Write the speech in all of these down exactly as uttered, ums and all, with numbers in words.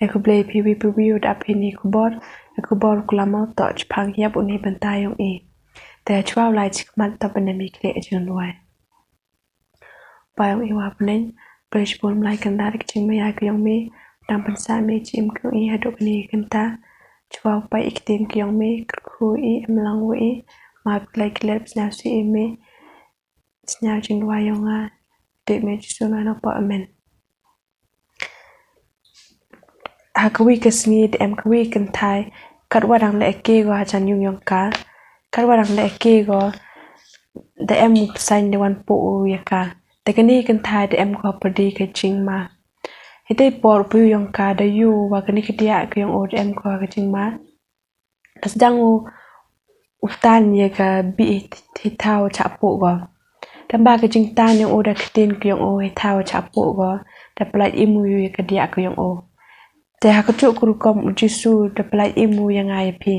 E khublei phi wi phi wi u da phi ni khubor, e khubor u klam u toh chpang yap u ni bynta yong i. Te chwa u lai chikmat to pynem i khleh jingduwai. Pa yong i wa pyneng, pynshbul mlai kynda dik jingmaya ka yong mi, dang pynsa mi jim ka yong i haduh kani kynta, chwa u pai i ktien ka yong mi, kyrkhu i em lang u i, ma klet klet sñiaw si i mi, sñiaw jingduwai yong nga, te me Jisu na no pa amen. Ha kawi ka sngi da em kawi kynthai, katwa dang leh ke go ha jan yung yong ka, katwa dang leh ke go, da em u psain da wan poh u ya ka. Da kani kynthai da em go ha pyrdi ka jingma. Hitei por u pyu yong ka da yu wa kani ka diah ka yong o da em go ha ka jingma. Da sdang u, u tan ya ka bih hi thaw cha poh go. Tang ba ka jingtan yong o da ktien ka yong o hi thaw cha poh go. Da pyllait im u ya ka diah ka yong o. Te ha ka juk ka rukom u Jisu da pyllait im u ya nga ya phi.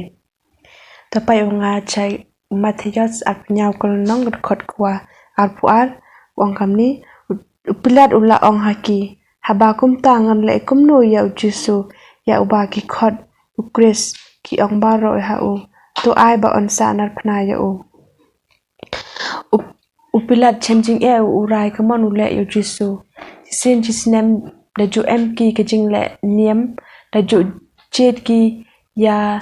Te pait u nga cha Mathaios arphew hynñiew ka lynnong ka dkhot ka wa arphew ar, u ong kamni, u, u Pilat u la ong ha ki, haba kumta ngan leh kumno ya u Jisu, ya uba ki khot u Khrist, ki ong baroh ha u, to ai ba yn sah narphna ya u. U, u Pilat chem jingeh u, u rai kumno u leh ya u Jisu. Shisien shisnem da ju em ki ka jingleh niam, da ju jied ki ya,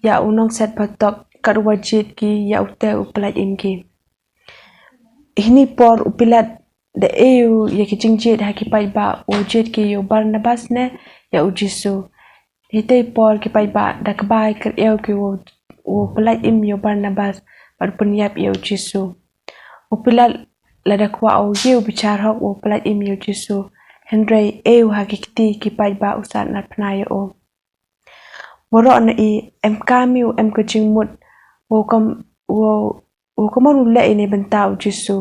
ya u nongset patok, katwa jied ki ya u te u pyllait im ki. Hini por u Pilat da e u ya ki jingjied ha ki paidbah, u jied ki ya u Barnabas ne ya u Jisu. Hitei por ki paidbah da kbai kyriew ki u, u pyllait im ya u Barnabas bad pynyap ya u Jisu. U Pilat lada kwah u ye u bichar hok u pyllait im ya u Jisu. Hynrei e u ha ki kti ki paidbah u sah narphna ya u. Waroh na i em kam i u em ka jingmut, u kam, u, u kamon u leh i ne bynta u Jisu.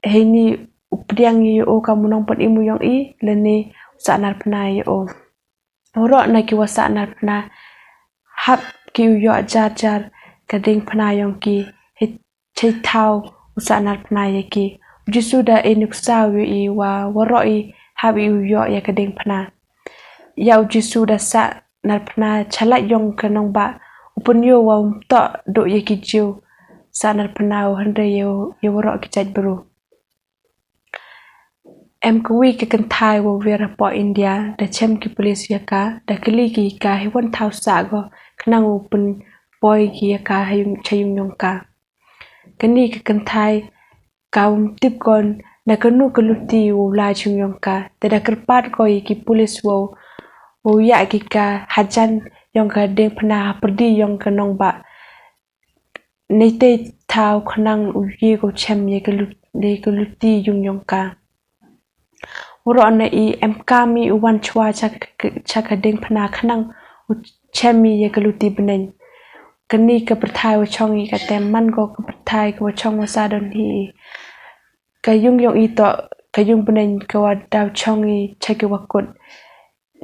Heini u pdiang i u kam u nongpynim u yong i, lane u sah narphna ya u. Waroh na ki wa sah narphna, hap ki u yoh jar jar ka diengphna yong ki, hi chei thaw u sah narphna ya ki. U Jisu da e nuksa u ya i wa waroh i hap i u yoh ya ka diengphna. Ya u Jisu da sah narphna chalait yong ka nongbah, u pynyoh wa um toh duh ya ki Jiw sah narphna u hynrei ya, ya waroh ki jait bru. Em kawi ka kynthai wa wir hapoh India, da chem ki pulis ya ka, da kylli ki ka hi wan thaw sah go, khnang u pynpoi ki ya ka ha yung, cha yung yong ka. Kani ka kynthai ka um tip kon na kanu ka luti u lai chung yong ka. Te da kyrpad ko ya ki pulis wow, wow ya ki ka hajan yong ka diengphna ha pyrdi yong ka nongbah. Neitei thaw khnang u ye ko chem ya ka lut, ya ka luti yung yong ka. Waroh na i em kam i u wan chwa cha ka, cha ka diengphna khnang u chem i ya ka luti bneng. Kani ka pyrthai wa chong i ka tem man ko ka pyrthai ka wa chong wa sa don hi. Ka yung yong i toh ka yung bneng ka wa daw chong i cha ki wa kut.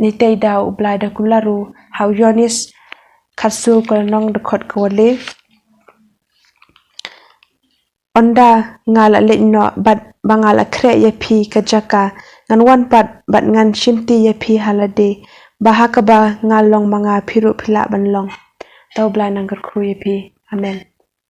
Neitei daw u Blai da kular u ha u Yohanes khatsaw ka lynnong dkhot ka wa le. Ynda nga la leit noh bad ba nga la khreh ya phi ka jaka, ngan wan pat bad ngan shimti ya phi ha lade, ba ha kaba nga long ma nga phi ruh phi lah ban long. To u Blai nang kyrkhu ya phi. Amen.